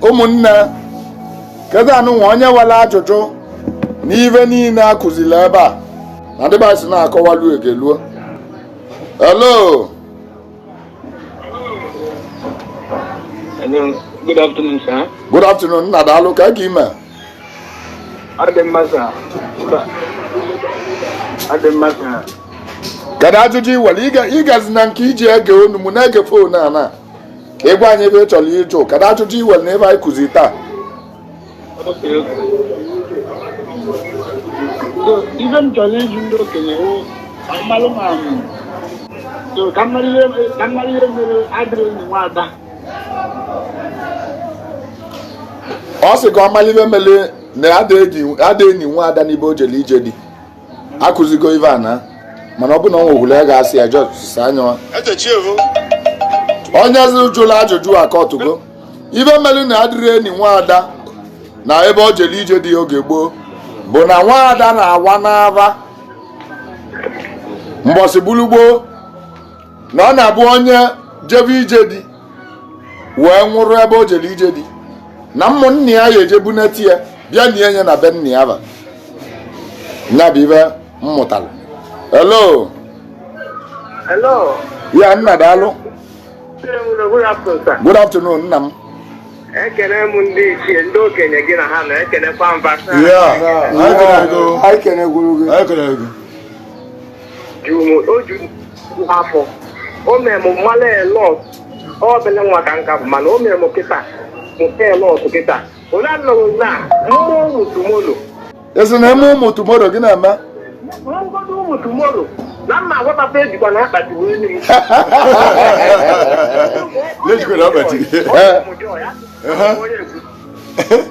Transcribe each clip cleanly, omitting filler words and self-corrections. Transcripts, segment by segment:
Ụmụnne, kedu anụnwa onye nwere ajụjụ n'ive niile a kụziri ebe a na ndị be si na-akọwalu egeluo? Hello. Hello. Good afternoon, sir. Good afternoon, nna, daalụ. Ka ka ime? Ọ dị mma, sir. Ọ dị mma, sir. Kedu ajụjụ ị nwere? Ịgazi na nke iji ege onu m na-ege phone a na ka ị gwa anyị ebe ị chọrọ ịjụ. Kedu ajụjụ ị nwere n'ebe anyị kụzi taa? Okay. So, ife m chọrọ ịjụ ndị okenye wụ ka m malụ ma so ka m malụ ihe mere adịrị enyi nwaada. Ọ sị ka ọ mara ife mere na ada enyi nwa ada n'ibe o jere ije di. Akụzigo ife a na mana ọ bụ na ọ nwekwuru ya ga-asị ya just anya. Onye jụrụ ajụjụ a kọtụgo ife mere na adịrị enyi nwaada na ebe o jere ije dị oge gboo bụ na nwaada na-awa n'ava mbọsị bulu gboo, na ọ na-abụ onye jebe ije dị wee nwụrụ ebe o jere ije dị, na ụmụnne ya ya eje buneti ya bịa nie ya na be nna ya. Ba nya bụ ibe m mụtara. Hello. Hello. Ya, nna, daalụ. Good afternoon, sir. Good afternoon, nna m. Ekene m ndị ichie, ndị okenye gị na ha nọ, ekenekwa mba. Anyị kenekwuru gị. Anyị kelere gị. Ju m o ju m afọ. O mere m mmalụ elọt ọ bele nwa ka nka bụ, mana o mere m kịta mụta elọt kịta onye anọghị na mmụọ ụmụ tomorrow. Esi na eme ụmụ tomorrow gị na-eme? Mụgodo ụmụ tomorrow na mma agwatata ejikwa na akpati wee nye m. Lejikwa na akpati.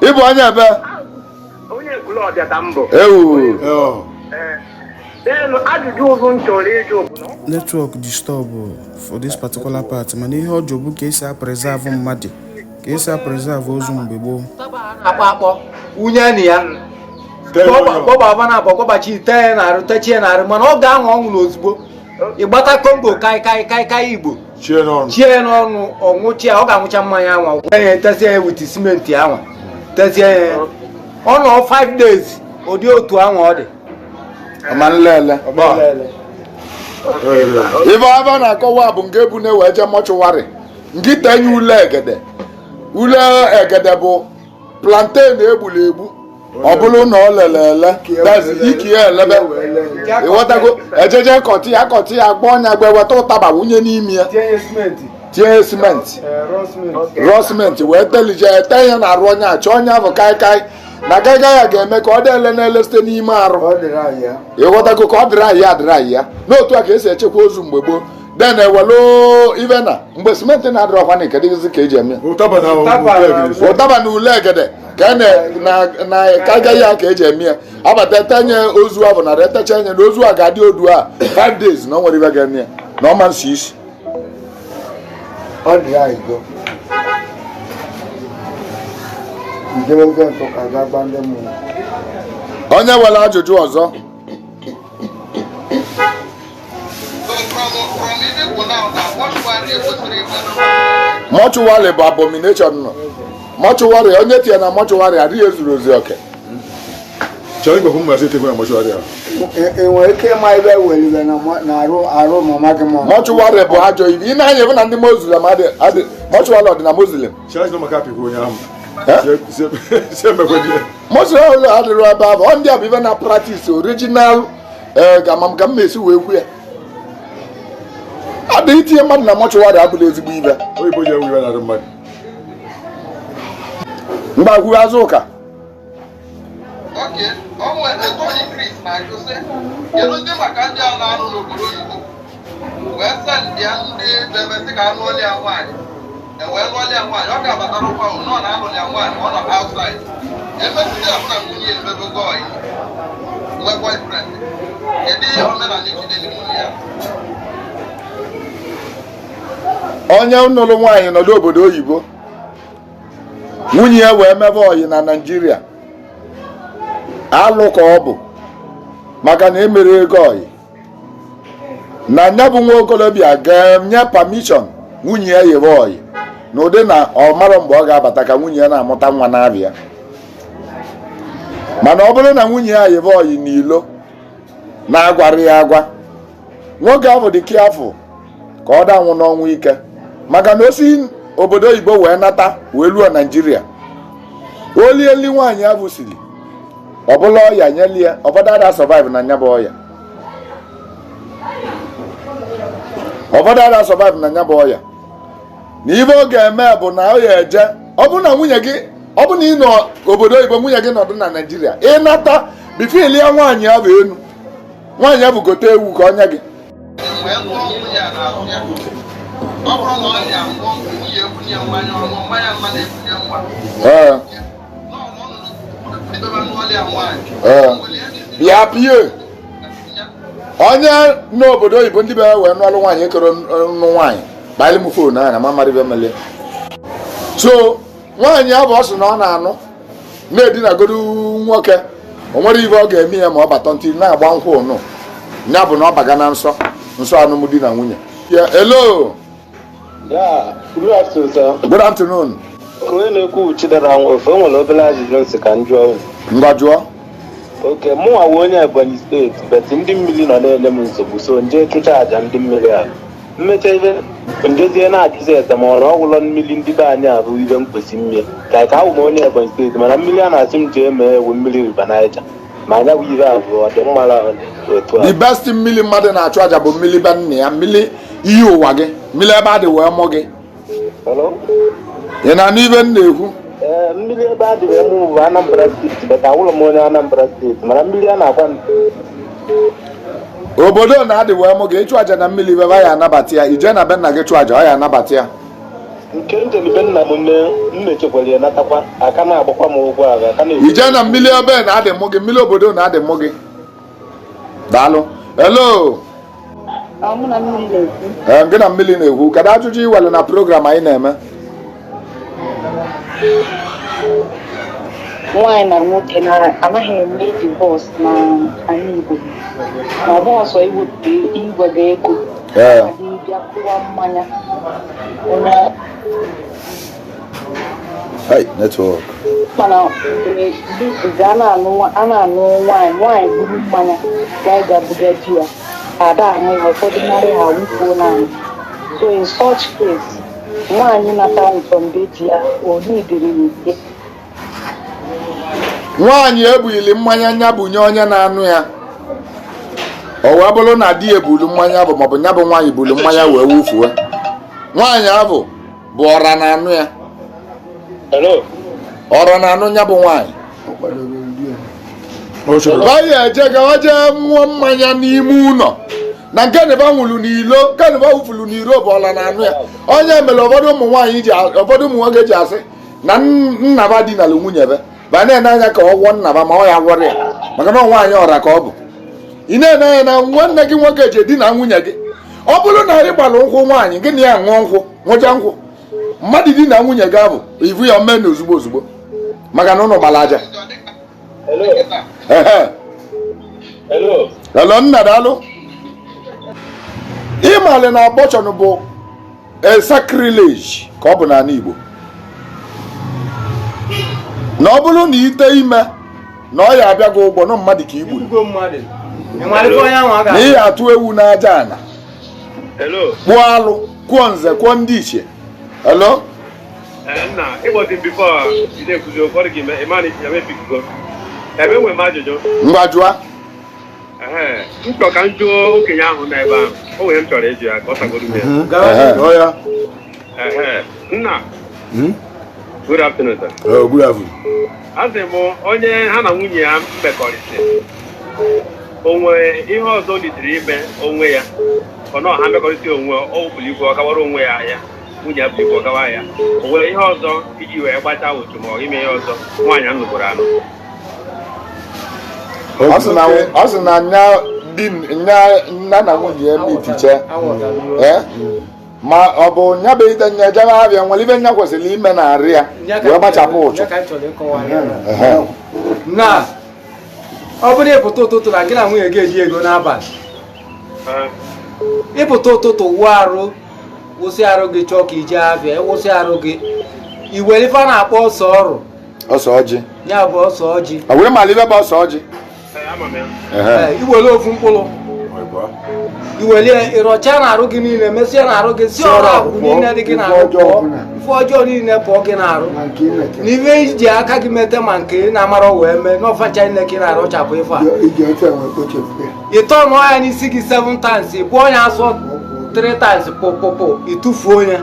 Ịbụ onye ebe? Onye Ekwulọbịa ka m bụ. Ewu. Ee, ajụjụ ụzụ m chọrọ ịjụ bụ na Network disturb for this particular part, mana ihe ọ jụ bụ ka esi a-preserve mmadụ, ka esi a-preserve ozu mgbe gboo. Akpọ akpọ wunye na ya, gbọgba na abọ, gbọgbachi tee ya n'arụ, techie n'arụ, mana ọ ga-aṅụ ọṅụ ozugbo ịgbata kongo kai kai kai kai igbo. Chie n'ọnụ. Chie n'ọnụ, ọṅụchie, ọ ga-aṅụcha mmanya anwa ya, tezie ya with simenti anwa, tezie ya, ọ nọ 5 days, ụdị otu anwa ọ dị. Ọma nlele ife ebe a na-akọwa bụ nke bụ na-ewe je mortuary nke tenye ule egede. Ule egede bụ plantain egburu egbu, ọ bụrụ na ọ lele ele, that's iki ya elebe, ịghọtago? Ejeje kọtị ya, kọtị ya, gba ọnya gba, weta ụtaba wunye n'ime ya. Tinye simenti. Tinye simenti, raw simenti, wee telije ete ya na arụ onye a, chọọ onye ahụ kaikai na kaikai ya ga-eme ka ọ dị ele n'ele site n'ime arụ. Ọ dịrị anyị ya. Ịghọtago? Ka ọ dịrị anyị ya, dịrị anyị ya. N'otu a ka esi echekwa ozu mgbe gboo. Den ewelu ibe na mgbe simenti na-adịrọ ọkwa na kedụzi ka eji eme ya? Ụtaba na ụtaba na ule egede ka a na kaikai ya ka eji eme ya. Abata etenye ozu ahụ na etecha enye na ozu a ga-adị odu a 5 days na o nwere ibe ga-eme ya na ọma nsi isi. Ọ dịrị anyị go njebebe Nsụka ga gba ndị mmụọ. Onye nwere ajụjụ ọzọ? So from Enugu now, na mortuary ekwesịrị inwe? Mortuary bụ abomination nọ mortuary. Onye tinye na mortuary adịghị ezuru ozi oke. Chọrọ ịgbakwu mmasị etekwe na mortuary ahụ. Ị nwere ike ịma ebe welibe na na arụ mama gị ma Mortuary bụ ajọ ibe. Ị na-anya ebe na ndị Muslim adị mortuary ọ dị na Muslim. Chọrọ maka apịkwa onye ahụ. Eh? Si emekwe di ya. Muslim adịrị ebe ahụ. Ọ ndị a bụ ibe na practice original. Ee, ga ma ka m esi wee kwu ya, adị itinye mmadụ na mortuary abụla ezigbo ibe. Oyibo ji ewu iwe na-arụ mmadụ. Mgbagwu azụ ụka. Okay, o nwere Tony Chris na-ajụ sị, kedu ndị maka ndị a na-anụ n'obodo oyibo wee send ya ndị bemesị ka anụ ọlịa nwaanyị, e wee lụọlịa nwaanyị, ọ ga-abatara ụkwa ahụ nọ na anụlịa nwaanyị, ọ nọ outside, emesịrị ya, hụ na nwunye emebego ọyị, nwee boyfriend, kedu ihe omenala ejideli nwunye ya? Onye nụrụ nwaanyị nọdụ obodo oyibo, nwunye ya wee mebe ọyị na Naijiria, alụ ka ọ bụ, maka na emere ego ọyị na nya bụ nwa okorobịa ga-enye permission nwunye ya yebe ọyị. Na ụdị na ọ marọ mgbe ọ ga-abata ka nwunye ya na-amụta nwa na-abịa. Mana ọ bụrụ na nwunye ya yibe oyi n'ilo na-agwara ya agwa, nwoke ahụ dị careful ka ọ danwụ n'ọnwụ ike, maka na o si obodo oyibo wee nata wee luo Naijiria, o lie nli nwaanyị ahụ siri, ọ bụla ọya nyelie ọbọdụ ada survive na nya bụ ọya, ọbọdụ ada survive na nya bụ ọya. Na ibe ọ ga-eme bụ na ọ ya eje, ọ bụrụ na nwunye gị, ọ bụ na ị nọ obodo oyibo, nwunye gị nọdụ na Naijiria, ị nata before ị lia nwaanyị ahụ enu, nwaanyị ahụ gote ewu ka ọ nye gị. Wee ṅụọ nwunye a na-azụ ya. Ọ bụrụ na ọ ya ṅụọ, nwunye ebunye mmanya, ọṅụ mmanya mma na-ebunye nwa. Ee, bịa pie onye n'obodo oyibo ndị be wee nụọlụ nwaanyị ekere nụ nwaanyị kpalị m phone ahụ na mamara ibe melie. So nwaanyị ahụ ọ sị na ọ na-anụ na-edinagodu nwoke, o nwere ibe ọ ga-eme ya ma ọ bata ntị na-agba nkwụ ụnụ ya bụ na ọ baga na nsọ nsọ alụmdi na nwunye. Hello. Yeah, good afternoon, sir. Good afternoon. Onye na-ekwu Chidera Nwofe, o nwere obere ajụjụ m sị ka m jụọ unu. Ngwa jụọ. Okay, mụnwa wụ onye Ebonyi steeti, but ndị mmiri nọ na-enye m nsogbu, so nje chụcha aja ndị mmiri ahụ. Mmecha ibe njezie na-ajụzi ese ma ọrụ ọgwụlọ mmiri ndị be anyị abụ ibe mkpesi mmiri. Ka ka awụ m onye Ebonyi steeti, mana mmiri a na-asị m jee mee ewu mmiri River Niger. Ma anya bụ ibe abụọ ọ dị mma otu a. The best mmiri mmadụ na-achụ aja bụ mmiri be nna ya, mmiri iyi ụwa gị, mmiri ebe a dị wee mụ gị. Hello? Ị na-anụ ibe m na-ekwu? Ee, mmiri ebe a dị wee mụ bụ Anambra steeti, but awụlọ m onye Anambra steeti, mana mmiri a na-agwa m obodo na-adị wee mụ gị, ịchụ aja na mmiri bebe ya anabata ya, ije na be nna gị chụ aja ọ ya anabata ya. Nke njelibe nna m mmechekwara ya natakwa, aka na-agbakwa m ụgwọ ahụ, aka na-ekwu. Ije na mmiri ebe na-adị mụ gị, mmiri obodo na-adị mụ gị. Daalụ. Hello. Mụ na mmiri na-ekwu. Ee, gị na mmiri na-ekwu. Kedu ajụjụ ị nwere na program anyị na-eme? Nwaanyị na nwoke na-anaghị eme divorce na ala Igbo, ma ọ bụ ọsọ iwega ego bịa kụwa mmanya. Hey, network. Mana a na-anụ nwaanyị, nwaanyị buru mmanya ga buga di ya, ada ahụ ya ụfọdụ narị ha wufuo naanị. So in such case, nwaanyị natara from be di ya, o nidiri ike. Nwaanyị ebughili mmanya nya bunye onye na-anụ ya, o wee bụrụ na di ebulu mmanya bụ maọbụ nya bụ nwaanyị bulu mmanya wee wufuo, nwaanyị ahụ bụ ọra na-anụ ya. Ọra na-anụ nya bụ nwaanyị. Bayi eje gawa jee ṅụọ mmanya n'ime ụlọ na nke nịba nwụrụ n'ilo, nke nịba wufuru n'iro bụ ọla na-anụ ya. Onye mere ụfọdụ ụmụ nwaanyị ji, ụfọdụ ụmụ nwoke ji asị na nnaba dinara nwunye be ba na-ene anya ka ọ gwọ nnaba ma ọ ya gwọrọ ya, maka na nwaanyị ọra ka ọ bụ. Ị na-ene anya na nwanne gị nwoke ji edina nwunye gị, ọ bụrụ na ị gbara nkwụ nwaanyị gị na ya ṅụọ nkwụ ṅụcha nkwụ, mmadụ di na nwunye gị abụ ivu ya mee na ozugbo ozugbo, maka na ụnụ gbara aja. Hello nna, daalụ. Ịmalị na abortion bụ a sacrilege ka ọ bụ n'ala Igbo, na ọ bụrụ na ite ime na ọ ya abịa gị ụgwọ na mmadụ ka igburu, na ị atụ ewu n'aja ana, kpụọ alụ, kwụọ nze, kwụọ ndị ichie. Hello? Nna, ịkpọtụ m before ị na-ekwuzi ụfọdụ gị ebe enwere m ajụjụ. Ngwa jụọ. M chọrọ ka m jụọ okenye ahụ nọ ebe ahụ, o nwere m chọrọ ịjụ ya ka ọ sagodu m ya. Nna, good afternoon sir. Good afternoon. Asị m onye ha na nwunye ya mmekọrịta, o nwere ihe ọzọ o litere ime onwe ya, ọ nọ ha mmekọrịta onwe ọ bụrụ ibu ọ gawara onwe ya ahịa, nwunye ya bụ ibu ọ gawa ya, o nwere ihe ọzọ iji wee gbachaa otu ma ọ ime ihe ọzọ nwaanyị anụgboro anụ? Ọ sị na nna na nwunye ya mitiche, ma ọ bụ nya bụ ite nya jebe abịa nwere ibe nya kwesịrị ime na arị ya wee gbachapụ ụchụ. Na ọ bụrụ ịpụta ụtụtụ na gị na nwunye gị eji ego n'abalị, ịpụta ụtụtụ wụọ arụ Wụsị arụ gị, chọọ ka ije afịa, ịwụsị arụ gị, iwere ife a na-akpọ ọsọ ọrụ. Ọsọ ọjị. Ya bụ ọsọ ọjị. Ọ wee mala ibe bụ ọsọ ọjị. Ee, iwere ofu mkpụrụ, iwelie, ịrọcha na-arụ gị niile, mesịa na-arụ gị, si ọrụ akwụ niile dị gị na-arụ pụọ, ife ọjọọ niile pụọ gị na-arụ, n'ife iji aka gị mete ma nke ị na-amara wee mee n'ọfacha niile ka ị na-arụchapụ ife a. Ịtọ nụọ ya n'isi gị 7 times, ị bụọ ya asọ 3 times, pụpụpụ, ịtụfuo ya,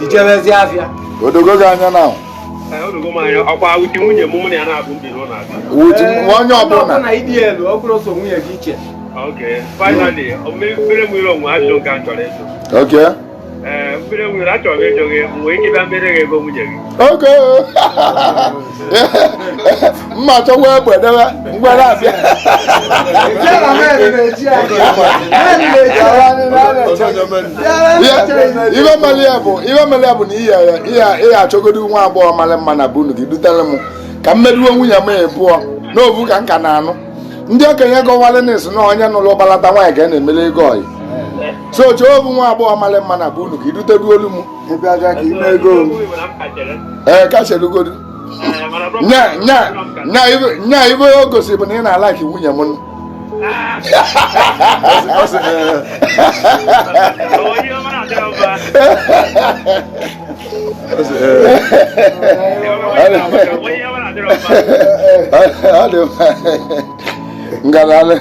ijebezi afịa. Odogo gị anya na ọkwa uche nwunye m, mụ na ya na-abụ ndị n'ụlọ abịa. Wuti onye ọbụla. Ịdị elu ọ bụrụ so nwunye gị iche. Okay, finally, mmiri nwere onwe ajụjụ nke a chọrọ ịjụ. Okay. Ee, mmiri nwere achọrọ m ịjụ gị, m nwee ike ịbịa mmiri gị ego nwunye gị? Okay. Mma chọwa egbe debe ngwere abịa. Ibe mere ya bụ na ihe achọgodo nwa agbọghọ mara mma na bunu gị dutere m ka m meduo nwunye m ebụọ n'obu ka nka na-anụ ndị okenye gọwalịnis na onye nụrụ gbalata nwaanyị ka a na-emere ego ọyị so chọọ obu nwa agbọghọ mara mma na bunu ka iduteduolu m. Ee, ka cherugodu nya ibe o gosiri bụ na ị na-alaki nwunye m. Ngalale.